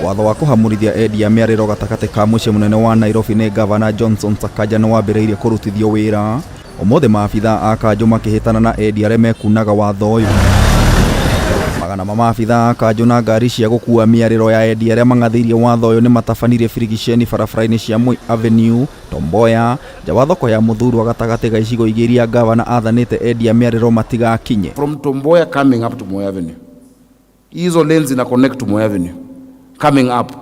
Watho wa kũhamũrithia endia mĩarĩro gatagatĩ ka mũciĩ mũnene wa Nairobi nĩ Gavana Johnson Sakaja nĩ wambĩrĩirie kũrutithio wĩra. Ũmũthĩ maabitha a kanjũ makĩhĩtana na endia arĩa mekunaga watho ũyũ. Magana ma maabitha a kanjũ na ngari cia gũkua mĩarĩro ya endia arĩa mang'athĩirie watho ũyũ nĩ matabanirie birigiceni barabara-inĩ cia Moi Avenue, Tom Mboya, nja wa thoko ya Muthurwa gatagatĩ ga icigo igĩrĩ iria gavana athanĩte endia mĩarĩro matigakinye. From Tom Mboya coming up to Moi Avenue. Hizo lanes zina connect to Moi Avenue. Coming up,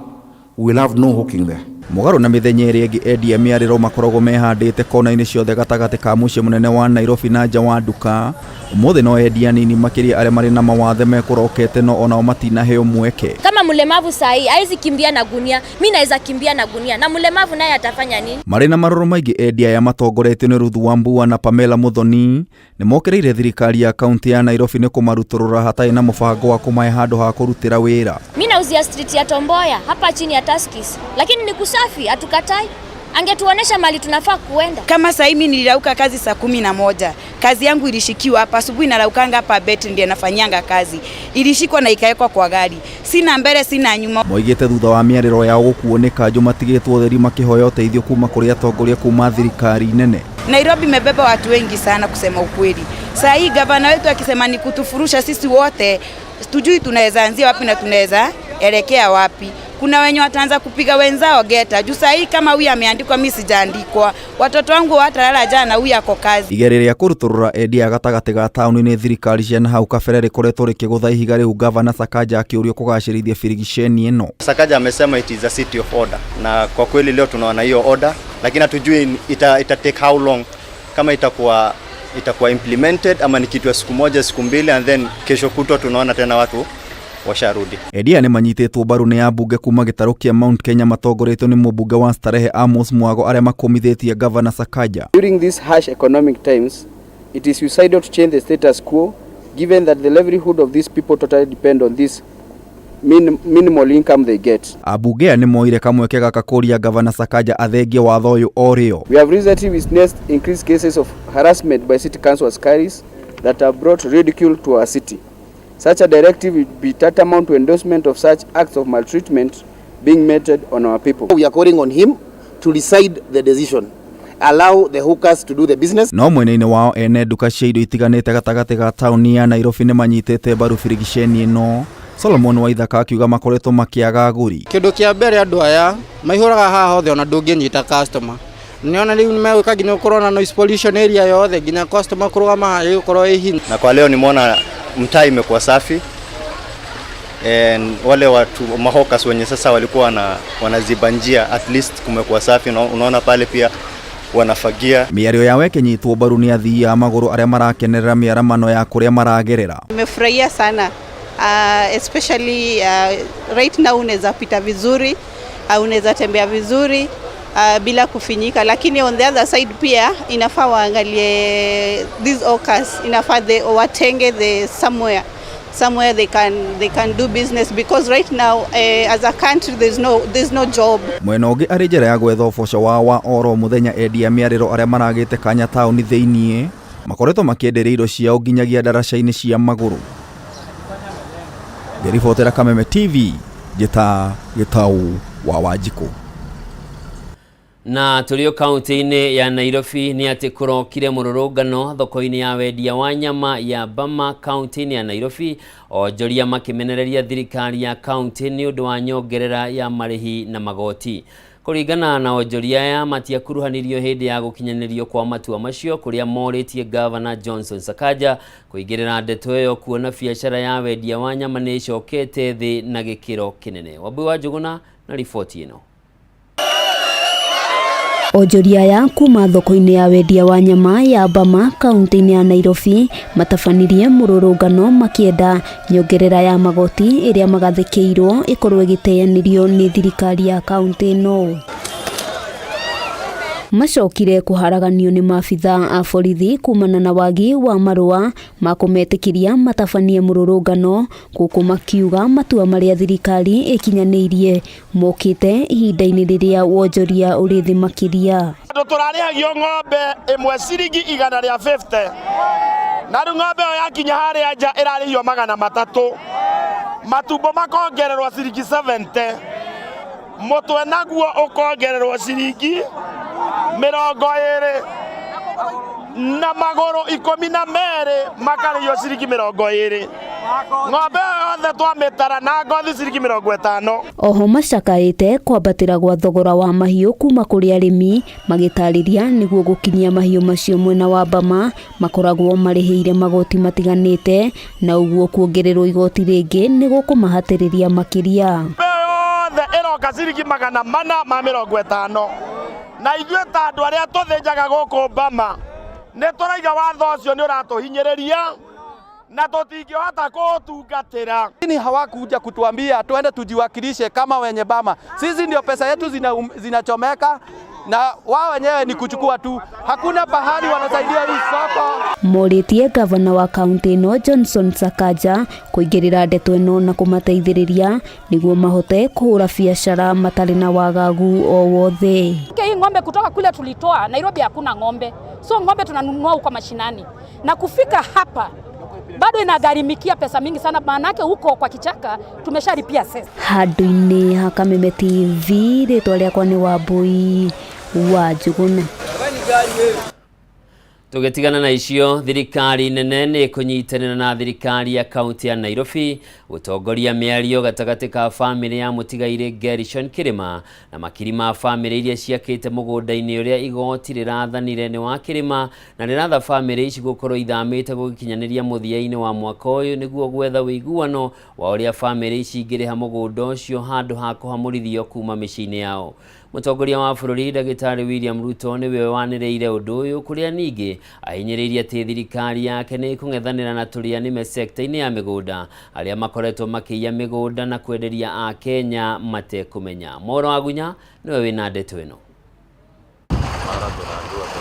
we will have no hawking there. Mũgarũ na mĩthenya ĩrĩa ĩngĩ endia mĩarĩro makoragwo mehandĩte kona-inĩ ciothe gatagatĩ ka mũciĩ mũnene wa Nairobi na nja wa nduka. Ũmũthĩ no endia anini makĩria arĩa marĩ na mawathe mekũrokete no onao matinaheo mweke. Kama mlemavu sahii hawezi kimbia na gunia, mi naweza kimbia na gunia, na mlemavu naye atafanya nini? Marĩ na marũrũ maingĩ endia aya matongoretio nĩ Ruth Wambua na Pamela Muthoni nĩ mokĩrĩire thirikari ya kaunti ya Nairobi nĩ kũmarutũrũra hatarĩ na mũbango wa kũmahe handũ ha kũrutĩra wĩra. Mi nauzia street ya Tom Mboya hapa chini ya Tuskys, lakini ni kusafi, hatukatai. Angetuonesha mali tunafaa kuenda. Kama sahii mimi nilirauka kazi saa 11, kazi yangu ilishikiwa hapa asubuhi, naraukanga hapa bet ndiye nafanyanga kazi, ilishikwa na ikawekwa kwa gari, sina mbele sina nyuma. Moigĩte thutha wa mĩarĩro yao gũkuo nĩ kanjũ matigĩtwo ũtheri makĩhoya ũteithio kuma kũrĩ atongoria kuma thirikari nene. Nairobi imebeba watu wengi sana kusema ukweli. Saa hii gavana wetu akisema ni kutufurusha sisi wote, tujui tunaweza anzia wapi na tunaweza elekea wapi. Kuna wenye wataanza kupiga wenzao geta juu saa hii kama huyu ameandikwa, mimi sijaandikwa, watoto wangu watalala jana, huyu ako kazi. Igeria rĩa kũrutũrũra endia gatagatĩ ga taũni nĩ thirikari cia na hau kabere rĩkoretwo rĩkĩgũtha ihiga rĩu gavana Sakaja akĩũrio kũgacĩrithia birigiceni ĩno. Sakaja amesema it is a city of order, na kwa kweli leo tunaona hiyo order, lakini hatujui ita take how long, kama itakuwa implemented ama ni kitu ya siku moja siku mbili, and then kesho kutwa tunaona tena watu washarudi. Endia nĩ manyitĩtwo mbaru nĩ ambunge kuma gĩtarũ kĩa Mount Kenya matongoretio nĩ mũmbunge wa Starehe Amos Mwago arĩa makũmithĩtie gavana Sakaja. During these harsh economic times, it is suicidal to change the status quo, given that the livelihood of these people totally depend on this minimal income they get. Ambunge aya nĩ moire kamweke gaka kũria gavana Sakaja athengie watho ũyũ o rĩo. We have recently witnessed increased cases of harassment by city council askaris that have brought ridicule to our city. Such a directive would be tantamount to endorsement of such acts of maltreatment being meted on our people. We are calling on him to decide the decision. Allow the hawkers to do the business. No mwena-inĩ wao ene nduka cia indo itiganĩte gatagatĩ ga taũni ya Nairobi nĩ manyitĩte mbaru birigiceni ĩno. Solomon Waithaka akiuga makoretwo makĩaga agũri. Kĩndũ kĩa mbere andũ aya maihũraga haha hothe ona ndũngĩnyita customer. Nĩona rĩu nĩmegwĩka nginya gũkorwo na noise pollution area yothe nginya customer kũrũgama haha ĩgũkorwo ĩ hinya. Na kwa leo nimeona mtaa imekuwa safi and wale watu mahawkers wenye sasa walikuwa wanaziba njia, at least kumekuwa safi. Unaona pale pia wanafagia. Mĩario yao ĩkĩnyitwo mbaru nĩ athii a magũrũ arĩa marakenerera mĩaramano ya kũrĩa maragerera. Nimefurahia sana, especially right now unaweza pita vizuri, unaweza tembea vizuri bila kufinyika, lakini on the other side pia inafaa waangalie these hawkers, inafaa they watenge the somewhere they can do business, because right now as a country there's no job. Mwena ũngĩ arĩ njĩra ya gwetha ũboco wao wa oro mũthenya endia mĩarĩro arĩa maragĩte kanya taũni thĩiniĩ makoretwo makĩenderia indo ciao nginyagia ndaraca-inĩ cia magũrũ. Ngĩribotera Kameme TV njĩta Gĩtau wa Wanjikũ. Na tũrĩ o kaunti-inĩ ya Nairobi nĩ atĩ kũrokire mũrũrũngano thoko-inĩ ya wendia wa nyama ya Bama kaunti-inĩ ya Nairobi, onjoria makĩmenereria thirikari ya kaunti nĩ ũndũ wa nyongerera ya marĩhi na magoti. Kũringana na onjoria aya, matiakuruhanirio hĩndĩ ya gũkinyanĩrio kwa matua macio, kũrĩa morĩtie Gavana Johnson Sakaja kũingĩrĩra ndeto ĩyo kuona biacara ya wendia wa nyama nĩ ĩcokete thĩ na gĩkĩro kĩnene. Wambui wa Njũgũna na riboti ĩno. Onjoria aya kuma thoko-inĩ ya wendia wa nyama ya Bama kaunti-inĩ ya Nairobi matabanirie mũrũrũngano makĩenda nyongerera ya magoti ĩrĩa magathĩkĩirwo ĩkorwo ĩgĩteanĩrio nĩ thirikari ya kaunti ĩno. Macokire kũharaganio nĩ maabitha a borithi kumana na wagi wa marũa ma kũmetĩkĩria matabanie mũrũrũngano, gũkũ makiuga matua marĩa thirikari ĩkinyanĩirie mokĩte ihinda-inĩ rĩrĩa wonjoria ũrĩ thĩ makĩria. Andũ tũrarĩhagio ng'ombe ĩmwe ciringi 150, na rĩu ng'ombe ĩyo yakinya harĩa nja ĩrarĩhio 300. Matumbo makongererwo ciringi 70, mutwe naguo ukongererwo ciringi 20 na maguru 12 makarĩhio ciringi 20. Ng'ombe yothe twamitara na ngothi ciringi 50. Oho macakaĩte kwambatĩra gwa thogora wa mahiũ kuma kũrĩ arĩmi magĩtarĩria nĩguo gũkinyia mahiũ macio mwena wa Bama makoragwo marĩhĩire magoti matiganĩte na ũguo kuongererwo igoti rĩngĩ nĩ gũkũmahatĩrĩria makĩria. Yothe ĩroka ciringi 450 na ithuĩ ta andũ arĩa tũthĩnjaga gũkũ Bama nĩ tũraiga watho ũcio nĩ ũratũhinyĩrĩria na tutingĩhota kũũtungatĩra. Lakini hawakuja kutuambia tuende tujiwakilishe kama wenye Bama. Sisi ndio pesa yetu zinachomeka na wao wenyewe ni kuchukua tu. Hakuna pahali wanasaidia hii soko. Morĩtie gavana wa kaunti ĩno Johnson Sakaja kũingĩrĩra ndeto ĩno na kũmateithĩrĩria nĩguo mahote kũhũra biacara matarĩ na wagagu o wothe. Hii ng'ombe kutoka kule tulitoa Nairobi hakuna ng'ombe, so ng'ombe tunanunua huko mashinani na kufika hapa bado inagharimikia pesa mingi sana, maanake huko kwa kichaka tumeshalipia sasa. Handũ-inĩ ha Kameme TV, rĩtwa rĩakwa nĩ Wambui wa Njũgũna. Tũgĩtigana na icio, thirikari nene nĩ ĩkũnyitanĩra na thirikari ya kaunti ya Nairobi gũtongoria mĩario gatagatĩ ka bamĩrĩ ya mũtigairĩ Gerishon Kirima na makiri ma bamĩrĩ iria ciakĩte mũgũnda-inĩ ũrĩa igoti rĩrathanire nĩ wa Kirima na rĩratha bamĩrĩ ici gũkorwo ithamĩte gũgĩkinyanĩria mũthia-inĩ wa mwaka ũyũ nĩguo gwetha ũiguano wa ũrĩa bamĩrĩ ici ingĩrĩha mũgũnda ũcio handũ ha kũhamũrithio kuma mĩciĩ-inĩ yao. Mũtongoria wa bũrũri Ndagĩtarĩ William Ruto nĩwe wanĩrĩire ũndũ ũyũ kũrĩa ningĩ ahinyĩrĩirie atĩ thirikari yake nĩ ĩkũng'ethanĩra na tũrĩa nĩme sekta-inĩ ya mĩgũnda arĩa makoretwo makĩiya mĩgũnda na kwenderia Akenya matekũmenya. Moro Agunya nĩwe wĩna ndeto ĩno.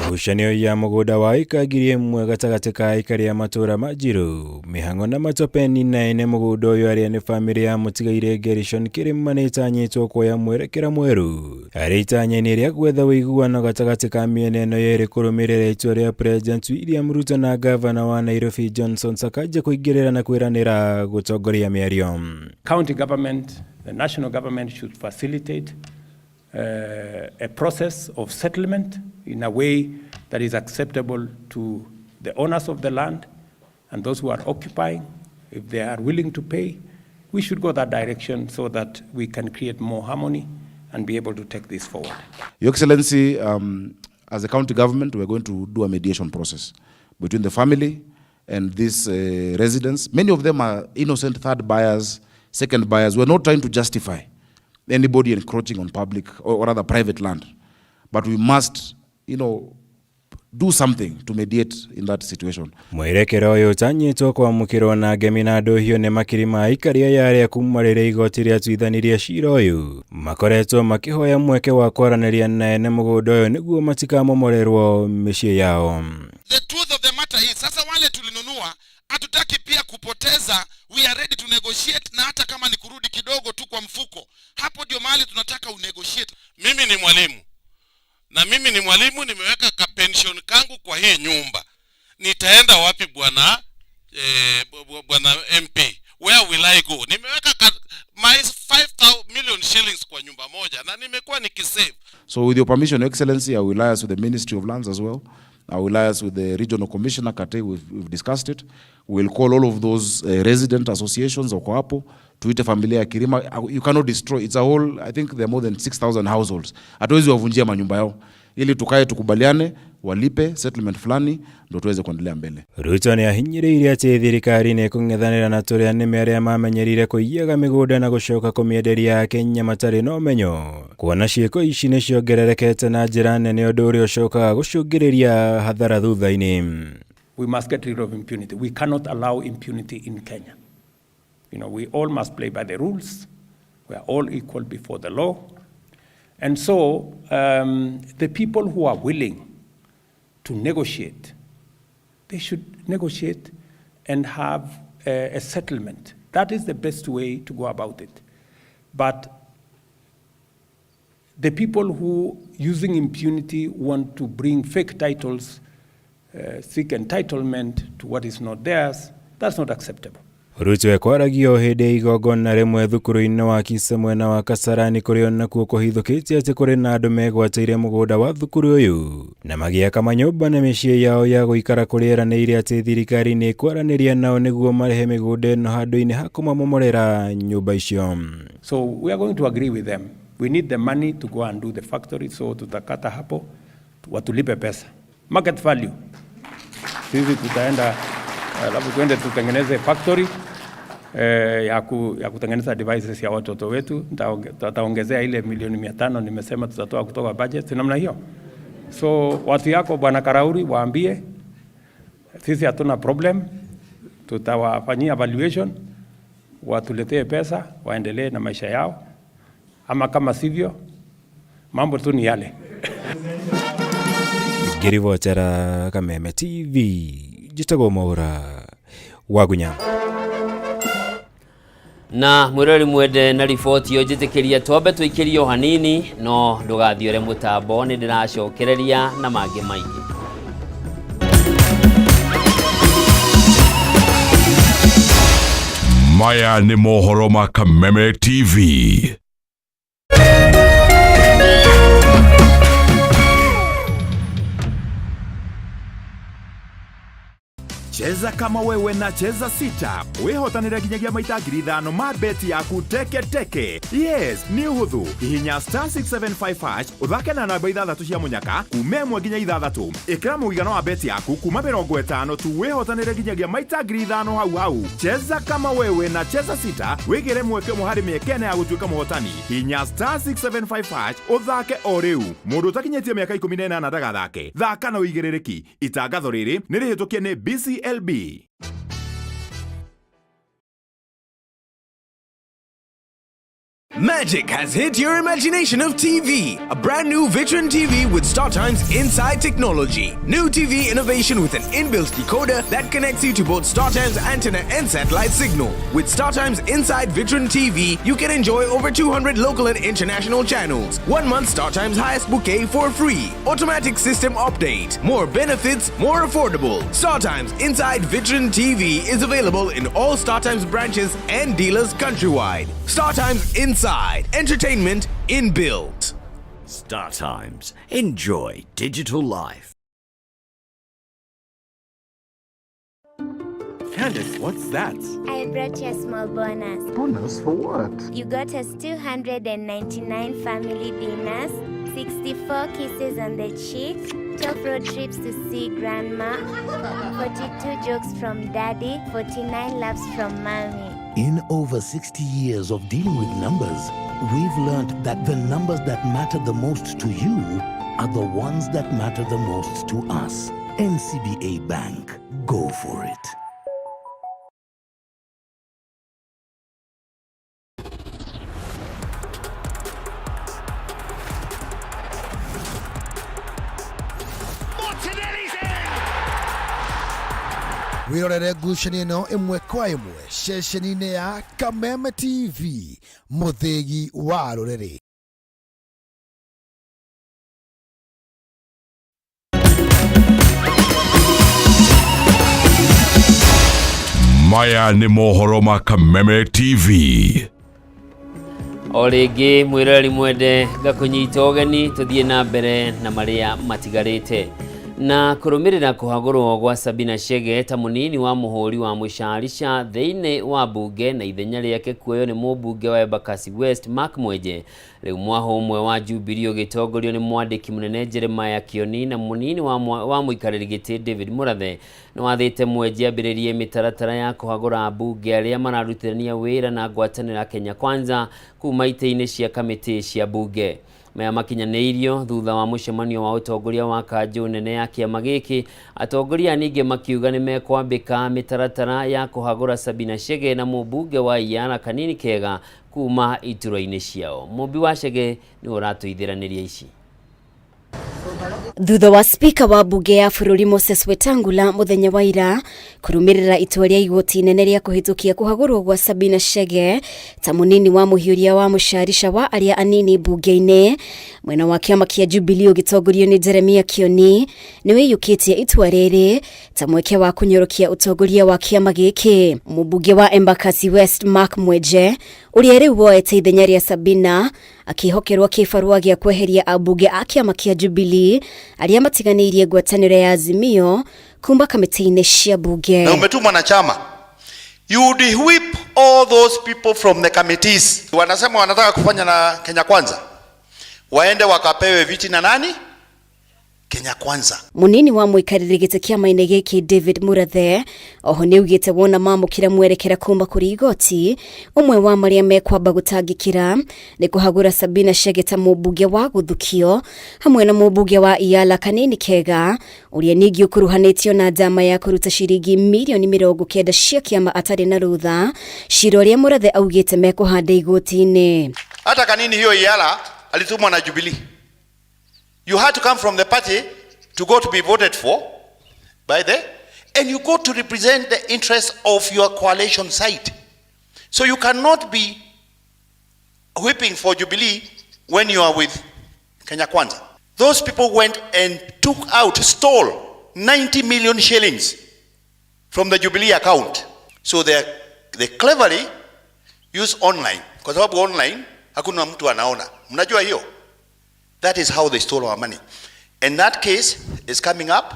Ngucanio ya mũgũnda wa ĩka 1,000 gatagatĩ ka aikari a matũra ma Njiru, Mĩhang'o na Matopeni na ene mũgũnda ũyũ arĩa nĩ bamĩrĩ ya mũtigairĩ Gerishon Kirima nĩ ĩtanyĩtwo kuoya mwerekera mwerũ harĩ itanya-inĩ rĩa gwetha ũiguano gatagatĩ ka mĩena ĩno yerĩ kũrũmĩrĩra itua rĩa President William Ruto na gavana wa Nairobi Johnson Sakaja kũingĩrĩra na kwĩranĩra gũtongoria mĩario. County government, the national government should facilitate a process of settlement in a way that is acceptable to the owners of the land and those who are occupying. If they are willing to pay, we should go that direction so that we can create more harmony and be able to take this forward. Your Excellency, as a county government, we're going to do a mediation process between the family and these residents. Many of them are innocent third buyers, second buyers. We're not trying to justify anybody encroaching on public or rather private land. But we must do something to mediate in that situation. Mwerekera ũyũ ũtanyĩtwo kwamũkĩrwo na ngemi na ndũhiũ nĩ makiri ma aikari aya arĩa kuma rĩrĩa igoti rĩatuithanirie cira ũyũ makoretwo makĩhoya mweke wa kwaranĩria na ene mũgũnda ũyũ nĩguo matikamomorerwo mĩciĩ yao. The truth of the matter is, sasa wale tulinunua hatutaki pia kupoteza. We are ready to negotiate, na hata kama ni kurudi kidogo tu kwa mfuko, hapo ndio mahali tunataka unegotiate. Mimi ni mwalimu na mimi ni mwalimu, nimeweka ka pension kangu kwa hii nyumba. Nitaenda wapi bwana bwana MP? Where will I go? Nimeweka my 5 million shillings kwa nyumba moja na nimekuwa nikisave. So with your permission, Your Excellency, I will liaise with the Ministry of Lands as well. I will liaise with the Regional Commissioner, Kate, we've discussed it. We'll call all of those resident associations wako hapo, tuite familia ya Kirima. You cannot destroy. It's a whole, I think there are more than 6,000 households. Hatuwezi wavunjia manyumba yao. Ili tukae tukubaliane, walipe settlement fulani ndo tuweze kuendelea mbele. Ruto nĩ ahinyĩrĩirie atĩ thirikari nĩ ĩkũng'ethanĩra na tũrĩa nĩme arĩa mamenyerire kũiyaga mĩgũnda na gũcoka kũmĩenderia Akenya matarĩ na ũmenyo, kuona ciĩko ici nĩ ciongererekete na njĩra nene ũndũ ũrĩa ũcokaga gũcũngĩrĩria hathara thutha-inĩ. We must get rid of impunity. We cannot allow impunity in Kenya. We all must play by the rules. We are all equal before the law. And so the people who are willing to negotiate, they should negotiate and have a settlement. That is the best way to go about it. But the people who, using impunity, want to bring fake titles, seek entitlement to what is not theirs, that's not acceptable. Ruto ekwaragio hĩndĩ ya igongona rĩmwe thukuru-inĩ wa Kisa mwena wa Kasarani kũrĩa onakuo kũhithũkĩte atĩ kũrĩ na andũ megwatĩire mũgũnda wa thukuru ũyũ na magĩaka manyũmba na mĩciĩ yao ya gũikara kũrĩa eranĩire atĩ thirikari nĩ ĩkwaranĩria nao nĩguo marĩhe mĩgũnda ĩno handũ-inĩ ha kũmamomorera nyũmba icio. So we are going to agree with them. We need the money to go and do the factory, so tutakata hapo watulipe pesa. Market value. Sisi tutaenda alafu tuende tutengeneze factory ya kutengeneza devices ya watoto wetu. Tutaongezea ile milioni 500 nimesema tutatoa kutoka budget namna hiyo. So watu yako Bwana Karauri waambie sisi hatuna problem, tutawafanyia valuation, watuletee pesa waendelee na maisha yao, ama kama sivyo mambo tu ni yale. Ngĩribotera Kameme TV njĩtagwo Mwaura Wagunya. Na mwirori mwende na riboti ĩyo njĩtĩkĩria twambe tũikĩrio hanini no ndũgathiore mũtambo nĩ ndĩracokereria na mangĩ maingĩ. Maya nĩ mohoro ma Kameme TV. Cheza kama wewe na Cheza Sita wihotanire nginyagia maita 5,000 ma beti yaku teke teke. Yes, nĩ ũhũthũ. Hihinya star 675 hash ũthake na namba 6 cia mũnyaka kuma 1 nginya 6. Ĩkĩra mũigana wa beti yaku kuma 50 tu wihotanire nginyagia maita 5,000 hau hau. Cheza kama wewe na Cheza Sita wĩgĩre mweke ũmwe harĩ mĩeke ĩna ya gũtuĩka mũhotani. Hihinya star 675 hash ũthake o rĩu. Mũndũ ũtakinyĩtie mĩaka 18 ndagathake. Thaka na ũigĩrĩrĩki. Itangatho rĩrĩ nĩ rĩhĩtũkie nĩ BCLB. Magic has hit your imagination of TV. A brand new Vitron TV with StarTimes Inside technology. New TV innovation with an inbuilt decoder that connects you to both StarTimes antenna and satellite signal. With StarTimes Inside Vitron TV, you can enjoy over 200 local and international channels. 1 month StarTimes highest bouquet for free. Automatic system update. More benefits, more affordable. StarTimes Inside Vitron TV is available in all StarTimes branches and dealers countrywide. StarTimes Inside. Entertainment inbuilt. Star Times. Enjoy digital life. Candice, what's that? I brought you a small bonus. Bonus for what? You got us 299 family dinners, 64 kisses on the cheek, 12 road trips to see grandma, 42 jokes from daddy, 49 laughs from mommy. In over 60 years of dealing with numbers, we've learned that the numbers that matter the most to you are the ones that matter the most to us. NCBA Bank. Go for it. Wirorere ngucanio ĩno ĩmwe kwa ĩmwe ceceni-inĩ ya Kameme TV mũthĩgi wa rũrĩrĩ. Maya nĩ mohoro ma Kameme TV. O rĩngĩ mwĩroreri mwende ngakũnyita ũgeni tũthiĩ na mbere na marĩa matigarĩte. Na kũrũmĩrĩra kũhagũrwo gwa Sabina Chege ta mũnini wa mũhũri wa mũcarica thĩinĩ wa mbunge na ithenya rĩake kuoywo nĩ mũmbunge wa Embakasi West Mark Mwenje. Rĩu mwaho ũmwe wa Jubilee ũgĩtongorio nĩ mwandĩki mũnene Jeremiah Kioni na mũnini wa mũikarĩri gĩtĩ David Murathe nĩ wathĩte Mwenje ambĩrĩrie mĩtaratara ya kũhagũra ambunge arĩa mararutithania wĩra na ngwatanĩro ya Kenya Kwanza kuma itĩ-inĩ cia kamĩtĩ cia mbunge. Maya makinyanĩirio thutha wa mũcemanio wa ũtongoria wa kanjũ nene ya kĩama gĩkĩ. Atongoria ningĩ makiuga nĩ mekwambĩka mĩtaratara ya kũhagũra Sabina Chege na mũmbunge wa Iyara Kanini Kega kuma iturwa-inĩ ciao. Mũmbi wa Chege nĩwe ũratũithĩranĩria ici. Thutha wa spika wa mbunge ya bũrũri Moses Wetangula mũthenya wa ira kũrũmĩrĩra itua rĩa igoti inene rĩa kũhĩtũkia kũhagũrwo gwa Sabina Chege ta mũnini wa mũhiũria wa mũcarica wa arĩa anini mbunge-inĩ, mwena wa kĩama kĩa Jubilee ũgĩtongorio nĩ Jeremia Kioni nĩ wĩiyũkĩtie itua rĩrĩ ta mweke wa kũnyorokia ũtongoria wa kĩama gĩkĩ. Mũmbunge wa Embakasi West Mark Mwenje ũrĩa rĩu woete ithenya rĩa Sabina akĩhokerwo kĩbarũa gĩa kweheria ambunge a kĩama kĩa Jubilee arĩa matiganĩirie ngwatanĩro ya Azimio kuma kamĩtĩ-inĩ cia mbunge. Na umetumwa na chama, you would whip all those people from the committees. Wanasema wanataka kufanya na Kenya Kwanza, waende wakapewe viti na nani? Kenya Kwanza. Munini wa mũikarĩri gĩtĩ kĩama-inĩ gĩkĩ David Murathe oho nĩaugĩte wona mamũkĩra mwerekera kuma kũrĩ igoti, ũmwe wa marĩa mekwamba gũtangĩkĩra nĩ kũhagũra Sabina Chege ta mũmbunge wa gũthukio hamwe na mũmbunge wa Iala Kanini Kega ũrĩa ningĩ ũkuruhanĩtio na njama ya kũruta ciringi mirioni 90 cia kĩama atarĩ na rũtha, cira ũrĩa Murathe augĩte mekũhanda igoti-inĩ. Hata Kanini hiyo Iala alitumwa na Jubilee. You had to come from the party to go to be voted for by the, and you go to represent the interests of your coalition side. So you cannot be whipping for Jubilee when you are with Kenya Kwanza. Those people went and took out, stole 90 million shillings from the Jubilee account. So they cleverly use online. Kwa sababu online hakuna mtu anaona. Mnajua hiyo? That is how they stole our money. And that case is coming up.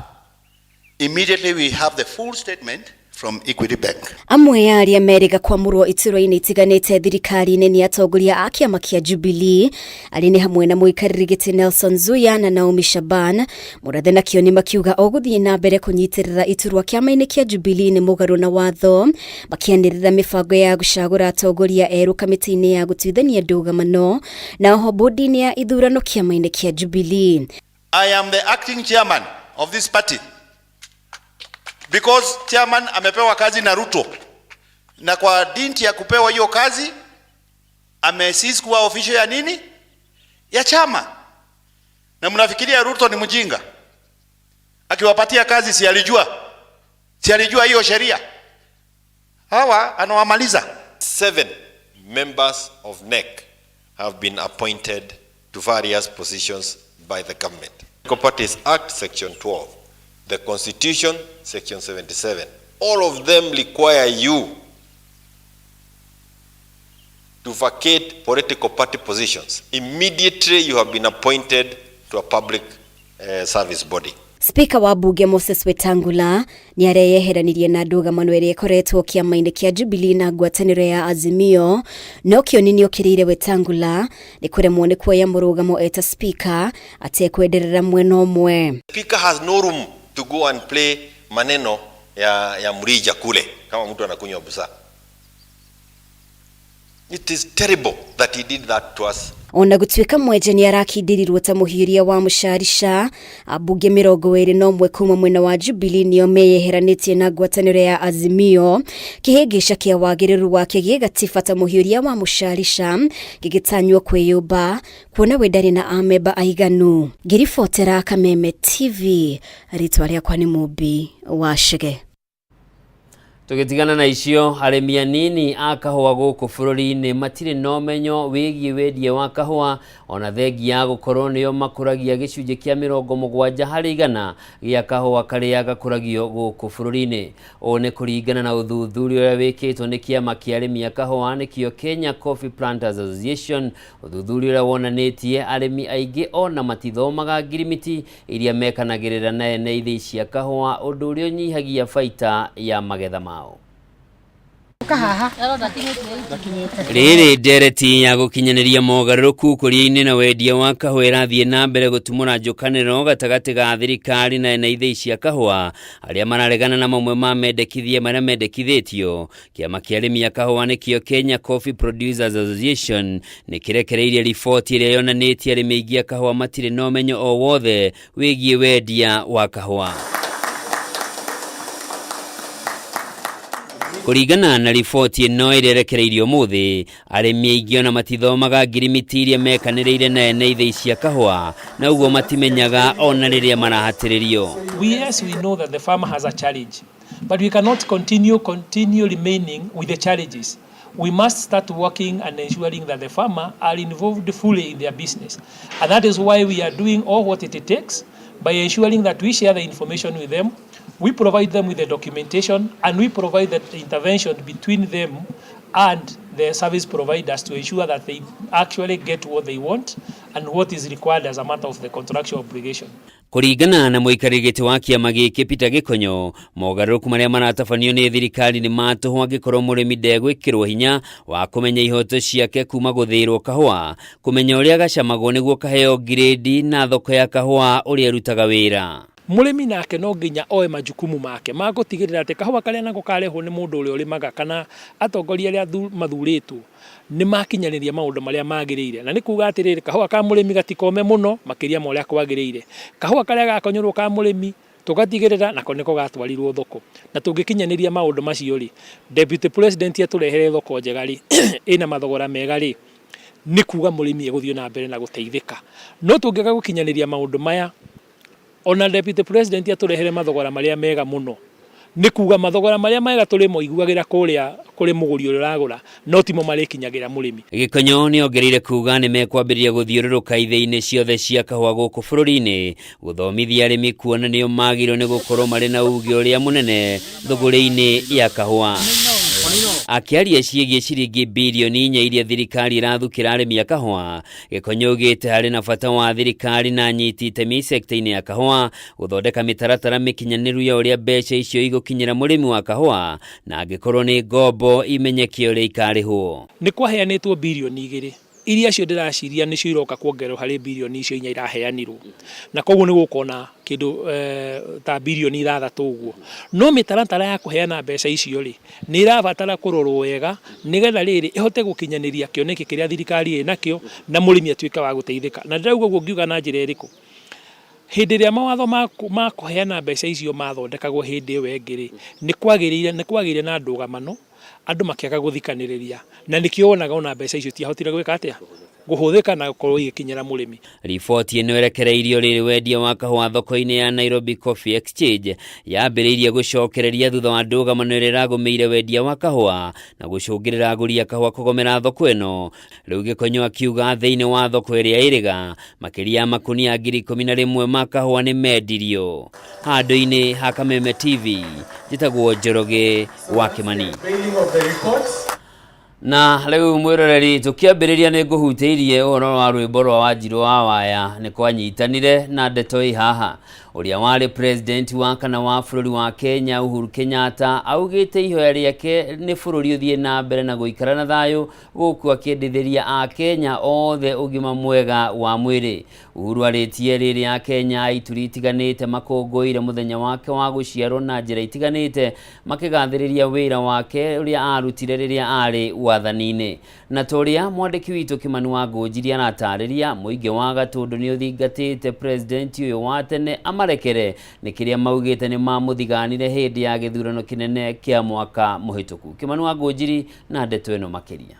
Immediately we have the full statement from Equity Bank. Amwe ya arĩa merĩga kwamũrwo iturwa-inĩ itiganĩte thirikari-inĩ nĩ atongoria a kĩama kĩa Jubilee arĩa nĩ hamwe na mũikarĩri gĩtĩ Nelson Zuya na Naomi Shaban. Murathe na Kioni makiuga o gũthiĩ na mbere kũnyitĩrĩra iturwa kĩama-inĩ kĩa Jubilee nĩ mũgarũ na watho, makĩanĩrĩra mĩbango ya gũcagũra atongoria erũ kamĩtĩ-inĩ ya gũtuithania ndũgamano na oho bodi-inĩ ya ithurano kĩama-inĩ kĩa Jubilee. I am the acting chairman of this party because chairman amepewa kazi na Ruto, na kwa dinti ya kupewa hiyo kazi amesisi kuwa official ya nini ya chama. Na mnafikiria Ruto ni mjinga? Akiwapatia kazi si alijua? Si alijua hiyo sheria? Hawa anawamaliza. 7 members of NEC have been appointed to various positions by the government. Parties Act section 12, the Constitution section 77. All of them require you to vacate political party positions immediately you have been appointed to a public service body. Spika wa bunge Moses Wetangula nĩ areyeheranirie na ndũgamano ĩrĩa ĩkoretwo kĩama-inĩ kĩa Jubilee na ngwatanĩro ya Azimio, no Kioni nĩokĩrĩire Wetangula nĩ kũremwo nĩ kuoya mũrũgamo eta spika atekwenderera mwena ũmwe. Speaker has no room to go and play maneno ya mrija kule kama mtu anakunywa busaa. It is terrible that he did that to us. Ona gũtuĩka Mwenje nĩ arakindĩrirwo ta mũhiũria wa mũcarica, ambunge 21 kuma mwena wa Jubilee nĩo meyeheranĩtie na ngwatanĩro ya Azimio, kĩhĩngĩca kĩa wagĩrĩru wake gĩgatiba ta mũhiũria wa mũcarica gĩgĩtanywo kwĩyũmba kuona we ndarĩ na amemba aiganu. Ngĩribotera Kameme TV, rĩtwa rĩakwa nĩ Mũmbi wa Chege. Tũgĩtigana na icio, arĩmi anini a kahũa gũkũ bũrũri-inĩ matirĩ na ũmenyo wĩgiĩ wendia wa kahũa ona thengia ya gũkorwo nĩo makũragia gĩcunjĩ kĩa 70% gĩa kahũa karĩa gakũragio gũkũ bũrũri-inĩ. Ũũ nĩ kũringana na ũthuthuria ũrĩa wĩkĩtwo nĩ kĩama kĩa arĩmi a kahũa nĩkĩo Kenya Coffee Planters Association, ũthuthuria ũrĩa wonanĩtie arĩmi aingĩ ona matithomaga ngirimiti iria mekanagĩrĩra na ene ithĩi cia kahũa, ũndũ ũrĩa ũnyihagia baita ya magetha mao. Rĩrĩ ndereti ya gũkinyanĩria mogarũrũku ũkũria-inĩ na wendia wa kahũa ĩrathiĩ na mbere gũtumũra njũkanĩro gatagatĩ ga thirikari na ene ithĩi cia kahũa arĩa mararegana na mamwe ma mendekithia marĩa mendekithĩtio. Kĩama kĩa arĩmi a kahũa nĩkĩo Kenya Coffee Producers Association nĩ kĩrekereirie riboti ĩrĩa yonanĩtie arĩmi aingĩ a kahũa matirĩ na ũmenyo o wothe wĩgiĩ wendia wa kahũa. Kũringana na riboti ĩno ĩrĩa ĩrekereirio ũmũthĩ, arĩmi aingĩ ona matithomaga ngirimiti iria mekanĩrĩire na ene ithĩi cia kahũa na ũguo matimenyaga ona rĩrĩa marahatĩrĩrio. Yes, we know that the farmer has a challenge, but we cannot continue remaining with the challenges. We must start working and ensuring that the farmer are involved fully in their business. And that is why we are doing all what it takes by ensuring that we share the information with them, we provide them with the documentation, and we provide the intervention between them and the service providers to ensure that they actually get what they want and what is required as a matter of the contractual obligation. Kũringana na mũikarĩri gĩtĩ wa kĩama gĩkĩ Peter Gĩkonyo, mogarũrũku marĩa maratabanio nĩ thirikari nĩ ma tũhũ angĩkorwo mũrĩmi ndegwĩkĩrwo hinya wa kũmenya ihoto ciake kuma gũthĩĩrwo kahũa, kũmenya ũrĩa gacamagwo nĩguo kaheo ngirĩndi na thoko ya kahũa ũrĩa ĩrutaga wĩra. Mũrĩmi nake no nginya oe majukumu make ma gũtigĩrĩra atĩ kahũa karĩa nako karehwo nĩ mũndũ ũrĩa ũrĩmaga kana atongoria arĩa mathurĩtwo nĩ makinyanĩria maũndũ marĩa magĩrĩire, na nĩ kuga atĩrĩrĩ, kahũa ka mũrĩmi gatikome mũno makĩria ma ũrĩa kwagĩrĩire. Kahũa karĩa gakonyorwo ka mũrĩmi tũgatigĩrĩra nako nĩko gatwarirwo thoko, na tũngĩkinyanĩria maũndũ macio rĩ, Deputy President atũrehere thoko njega rĩ, ĩna mathogora mega rĩ, nĩ kuga mũrĩmi egũthiĩ na mbere na gũteithĩka. No tũngĩaga gũkinyanĩria maũndũ maya, ona Deputy President atũrehere mathogora marĩa mega mũno, nĩ kuga mathogora marĩa mega tũrĩmoiguagĩra kũrĩa kũrĩ mũgũri ũrĩa ũragũra, no timo marĩkinyagĩra mũrĩmi. Gĩkonyo nĩ ongereire kuga nĩ mekwambĩrĩria gũthiũrũrũka ithĩi-inĩ ciothe cia kahũa gũkũ bũrũri-inĩ gũthomithia arĩmi kuona nĩo magĩrĩirwo nĩ gũkorwo marĩ na uge ũrĩa mũnene thũgũrĩ-inĩ ya kahũa. Akĩaria ciĩgiĩ ciringi birioni 4 iria thirikari ĩrathukĩra arĩmi a kahũa, Gĩkonyo augĩte harĩ na bata wa thirikari na anyiti itemi sekta-inĩ ya kahũa gũthondeka mĩtaratara mĩkinyanĩru ya ũrĩa mbeca icio igũkinyĩra mũrĩmi wa kahũa, na angĩkorwo nĩ ngombo imenyeke ũrĩa ikarĩhwo. Nĩ kwaheanĩtwo birioni 2 iria cio ndĩraciria nĩcio iroka kuongererwo harĩ birioni icio 4 iraheanirwo, na koguo nĩ gũkona kĩndũ ta birioni 6 ũguo. No mĩtaratara ya kũheana mbeca icio rĩ, nĩ ĩrabatara kũrorwo wega nĩgetha rĩrĩ ĩhote gũkinyanĩria kĩoneki kĩrĩa thirikari ĩnakĩo na mũrĩmi atuĩke wa gũteithĩka. Na ndĩrauga ũguo ngiuga na njĩra ĩrĩkũ? Hĩndĩ ĩrĩa mawatho ma kũheana mbeca icio mathondekagwo hĩndĩ ĩyo ĩngĩ rĩ, nĩ kwagĩire na ndũgamano, andũ makĩaga gũthikanĩrĩria, na nĩkĩo wonaga ona mbeca icio itiahotire gwĩka atĩa, gũhũthĩka na gũkorwo igĩkinyĩra mũrĩmi. Riboti ĩno ĩrekereirio rĩrĩ wendia wa kahũa thoko-inĩ ya Nairobi Coffee Exchange yambĩrĩirie gũcokereria thutha wa ndũgamano ĩrĩa ĩragũmĩire wendia wa kahũa na gũcũngĩrĩra agũri a kahũa kũgomera thoko ĩno. Rĩu Gĩkonyo akiuga thĩinĩ wa thoko ĩrĩa ĩrĩga makĩria ya makunia 11,000 ma kahũa nĩ mendirio. Handũ-inĩ ha Kameme TV, njĩtagwo Njoroge wa Kĩmani. Na rĩu mwĩroreri tũkĩambĩrĩria nĩ ngũhutĩirie ũhoro wa rwĩmbo rwa Wanjirũ wa Waya nĩ kwanyitanire na ndeto ĩ haha. Ũrĩa warĩ president wa kana wa bũrũri wa Kenya Uhuru Kenyatta augĩte ihoya rĩake nĩ bũrũri ũthiĩ na mbere na gũikara na thayũ gũkũ akĩendithĩria a Kenya othe ũgima mwega wa mwĩrĩ. Uhuru arĩtie rĩrĩa a Kenya a ituri itiganĩte makũngũĩire mũthenya wake wa gũciarwo na njĩra itiganĩte makĩgathĩrĩria wĩra wake ũrĩa arutire rĩrĩa arĩ wathani-inĩ. Na ta ũrĩa mwandĩki witũ Kĩmani wa Ngũnjiri aratarĩria, mũingĩ wa Gatũndũ nĩ ũthingatĩte president ũyũ wa tene amarekere nĩ kĩrĩa maugĩte nĩ mamũthiganire hĩndĩ ya gĩthurano kĩnene kĩa mwaka mũhĩtũku. Kĩmani wa Ngũnjiri na ndeto ĩno makĩria.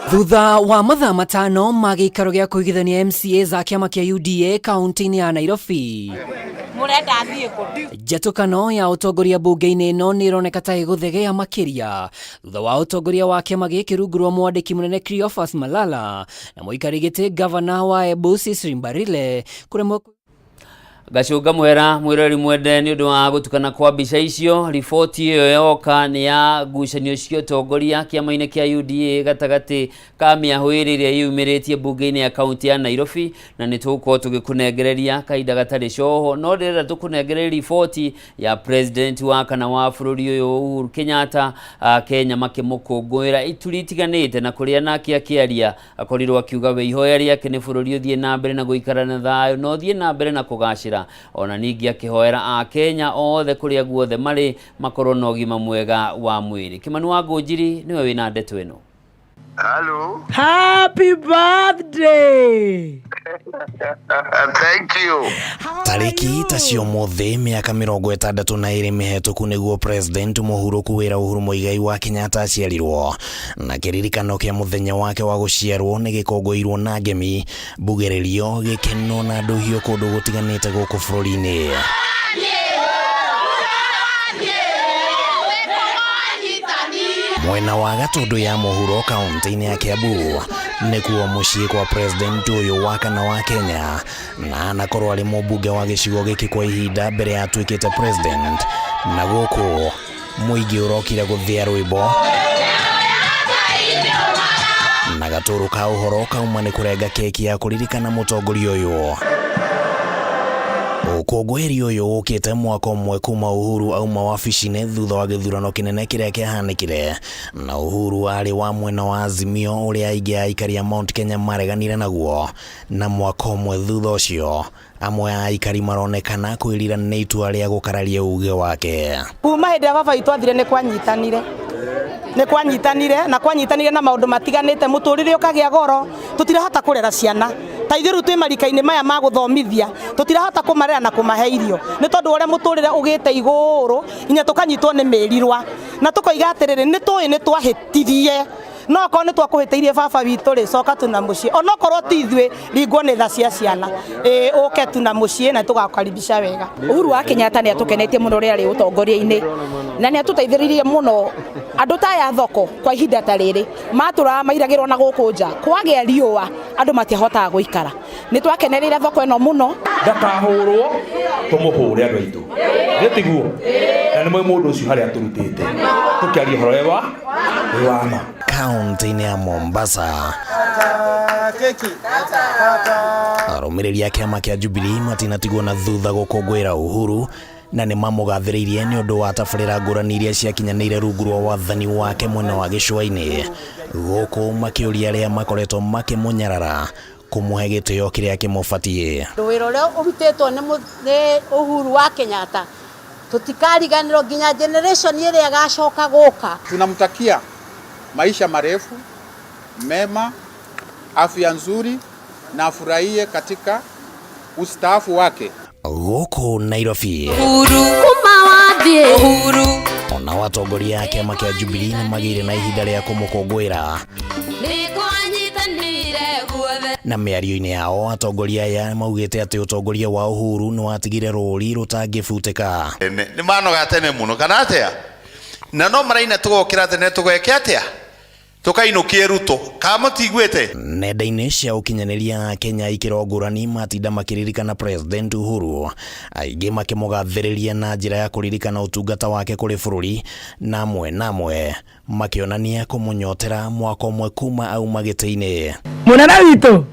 Thutha wa mathaa 5 ma gĩikaro gĩa kũigithania MCA za kĩama kĩa UDA kaunti-inĩ ya Nairobi, njatũkano ya ũtongoria mbunge-inĩ ĩno nĩ ĩroneka ta ĩgũthegea makĩria thutha wa ũtongoria wa kĩama gĩkĩ rungu rwa mwandĩki mũnene Cleophas Malala na mũikarĩri gĩtĩ gavana wa Embu Cecily Mbarile kũremwo. Gacũnga mwera mwĩroreri mwende nĩ ũndũ wa gũtukana kwa mbica icio. Riboti ĩyo yoka nĩ ya ngucanio cia ũtongoria kĩama-inĩ kĩa UDA gatagatĩ ka mĩahũ ĩrĩ ĩrĩa yumĩrĩtie mbunge-inĩ ya kaunti ya Nairobi, na nĩ tũgũkorwo tũgĩkũnengereria kahinda gatarĩ coho. No ndĩrenda tũkũnengererie riboti ya president wa kana wa bũrũri ũyũ Uhuru Kenyatta, Kenya makĩmũkũngũĩra ituri itiganĩte, na kũrĩa nake akĩaria akorirwo akiuga we ihoya rĩake nĩ bũrũri ũthiĩ na mbere na gũikara na thayũ na ũthiĩ na mbere na kũgacĩra. Ona ningĩ akĩhoera a Kenya othe kũrĩa guothe marĩ makorwo na ũgima mwega wa mwĩrĩ. Kĩmani wa Ngũnjiri nĩwe wĩna ndeto ĩno. Hello. Happy birthday. Thank you. Tarĩki ta cia ũmũthĩ mĩaka 62 mĩhetũku nĩguo President mũhurũku wĩra Uhuru Muigai wa Kenyatta aciarirwo, na kĩririkano kĩa mũthenya wake wa gũciarwo nĩ gĩkũngũĩirwo na ngemi, mbugĩrĩrio, gĩkeno na ndũhiũ kũndũ gũtiganĩte gũkũ bũrũri-inĩ. Mwena wa Gatũndũ ya mũhuro kaunti-inĩ ya Kiambu nĩkuo mũciĩ kwa president ũyũ wa kana wa Kenya, na anakorwo arĩ mũmbunge wa gĩcigo gĩkĩ kwa ihinda mbere ya atuĩkĩte president, na gũkũ mũingĩ ũrokire gũthĩa rwĩmbo na gatũrũ ka ũhoro kauma nĩ kũrenga keki ya kũririkana mũtongoria ũyũ. Ũkũngũĩri ũyũ ũkĩte mwaka ũmwe kuma Uhuru auma wabici-inĩ thutha wa gĩthurano kĩnene kĩrĩa kĩahanĩkire, na Uhuru arĩ wa mwena wa Azimio ũrĩa aingĩ a aikari a Mount Kenya mareganire naguo, na mwaka ũmwe thutha ũcio amwe a aikari maronekana kwĩrira nĩ itua rĩa gũkararia uge wake. Kuma hĩndĩ ĩrĩa baba witũ athire nĩ kwanyitanire, nĩ kwanyitanire na kwanyitanire na maũndũ matiganĩte, mũtũrĩre ũkagĩa goro, tũtirahota kũrera ciana ta ithuĩ rĩu twĩ marika-inĩ maya ma gũthomithia, tũtirahota kũmarera na kũmahe irio nĩ tondũ ũrĩa mũtũrĩre ũgĩte igũrũ, nginya tũkanyitwo nĩ mĩrirwa na tũkoiga atĩrĩrĩ, nĩ tũĩ nĩ twahĩtirie, no okorwo nĩ twakũhĩtĩirie baba witũ rĩ, coka tu na mũciĩ, onokorwo ti ithuĩ, ringwo nĩ tha cia ciana, ĩĩ ũke tu na mũciĩ na tũgakũkaribisha wega. Uhuru wa Kenyatta nĩ atũkenetie mũno rĩrĩa arĩ ũtongoria-inĩ na nĩ atũteithĩrĩirie mũno andũ ta aya thoko kwa ihinda ta rĩrĩ matũraga mairagĩrwo na gũkũ nja, kwagĩa riũa andũ matiahotaga gũikara. Nĩ twakenereire thoko ĩno mũno. Ndakahũrwo tũmũhũre andũ aitũ, gĩtiguo na nĩ mũĩ mũndũ ũcio harĩa tũrutĩte tũkĩaria ũhoro wa wĩ wa ma. Kaunti-inĩ ya Mombasa, arũmĩrĩri a kĩama kĩa Jubilee matinatigwo na thutha gũkũngũĩra Uhuru, na nĩ mamũgathĩrĩirie nĩ ũndũ wa tabarĩra ngũrani iria ciakinyanĩire rungu rwa wathani wake mwena wa gĩcũa-inĩ, gũkũ makĩũria arĩa makoretwo makĩmũnyarara kũmũhe gĩtĩo kĩrĩa kĩmũbatiĩ. Wĩra ũrĩa ũrutĩtwo nĩ Uhuru wa Kenyatta tũtikariganĩrwo nginya generation ĩrĩa ĩgacoka gũka. Tunamtakia maisha marefu mema, afya nzuri na afurahie katika ustaafu wake. Gũkũ Nairobi, Uhuru kuma wathiĩ Uhuru, ona atongoria a kĩama kĩa Jubilee nĩ magĩire na ihinda rĩa kũmũkũngũĩra, nĩ kwanyitanĩire guothe. Na mĩario-inĩ yao atongoria aya maugĩte atĩ ũtongoria wa Uhuru nĩ watigire rũri rũtangĩbutĩka. Nĩ manoga tene mũno kana atĩa, na no maraina tũgokĩra tene tũgeke atĩa, tũkainũkie Ruto kana mũtiguĩte. Nenda-inĩ cia ũkinyanĩria Kenya ikĩro ngũrani matinda makĩririkana President Uhuru, aingĩ makĩmũgathĩrĩria na njĩra ya kũririkana ũtungata wake kũrĩ bũrũri, na amwe na amwe makĩonania kũmũnyotera mwaka ũmwe kuma auma gĩtĩ-inĩ. Mũnene witũ.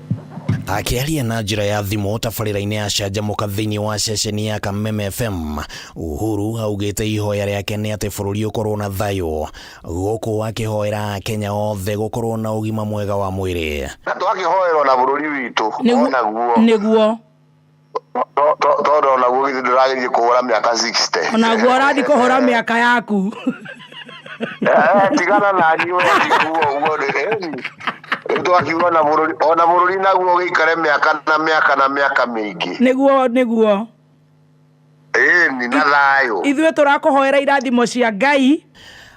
Akĩaria na njĩra ya thimũ tabarĩra-inĩ ya Canjamũka thĩinĩ wa ceceni ya Kameme FM, Uhuru augĩte ihoya rĩake nĩ atĩ bũrũri ũkorwo na thayũ, gũkũ akĩhoera Akenya othe gũkorwo na ũgima mwega wa mwĩrĩ. Na twakĩhoerwo na bũrũri witũ onaguo. Nĩguo. Tondũ onaguo githĩ ndũragĩthiĩ kũhũra mĩaka 60. Onaguo ũrathiĩ kũhũra mĩaka yaku. Tigana na niĩ we tiguo ũguo rĩu twakiuga ona bũrũri, ona bũrũri naguo ũgĩikare mĩaka na mĩaka na mĩaka mĩingĩ. Nĩguo, nĩguo. Ĩni na thayũ. Ithuĩ tũrakũhoera irathimo cia Ngai.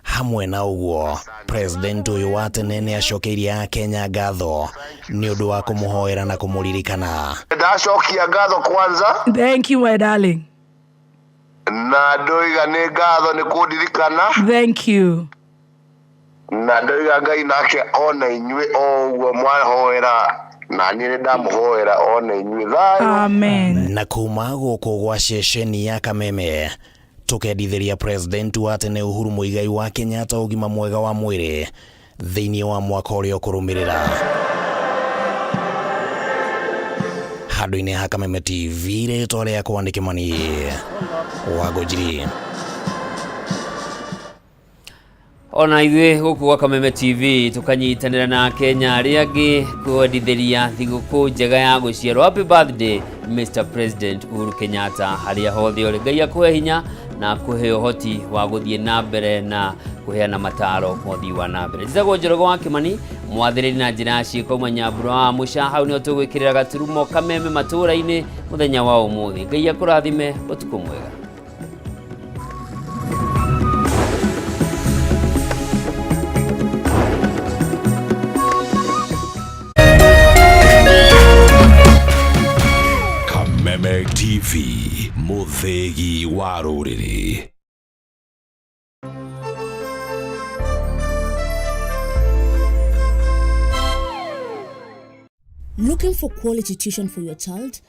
Hamwe na ũguo, President ũyũ wa tene nĩ acokeirie Akenya ngatho nĩ ũndũ wa kũmũhoera na kũmũririkana. Ndacokia ngatho kwanza. Thank you my darling. Na ndoiga nĩ ngatho nĩ kũndirikana. Thank you. Na ndoiga Ngai nake ona inyuĩ o ũguo mwahoera na niĩ nĩ ndamũhoera ona inyuĩ thayũ. Amen. Na kuma gũkũ gwa ceceni ya Kameme tũkendithĩria President wa tene Uhuru Muigai wa Kenyatta ũgima mwega wa mwĩrĩ thĩinĩ wa mwaka ũrĩa ũkũrũmĩrĩra. Handũ-inĩ ha Kameme TV, rĩtwa rĩakwa nĩ Kĩmani wa Ngũnjiri. Ona ithuĩ gũkũ gwa Kameme TV tũkanyitanĩra na Kenya arĩa angĩ kwendithĩria thigũkũ njega ya gũciarwo. Happy birthday Mr President Uhuru Kenyatta, harĩa hothe ũrĩ, Ngai akũhe hinya Na kũhe ũhoti wa gũthiĩ na mbere na kũheana mataro ma ũthii wa na mbere. Njĩtagwo Njoroge wa Kĩmani, mwathĩrĩri na njĩra ya ciĩko uma Nyambura wa Mũca. Hau nĩho tũgwĩkĩrĩra gaturumo kameme matũũra-inĩ mũthenya wa ũmũthĩ. Ngai akũrathime, ũtukũ mwega. Kameme TV, mũthĩgi wa rũrĩrĩ. Looking for quality tuition for your child?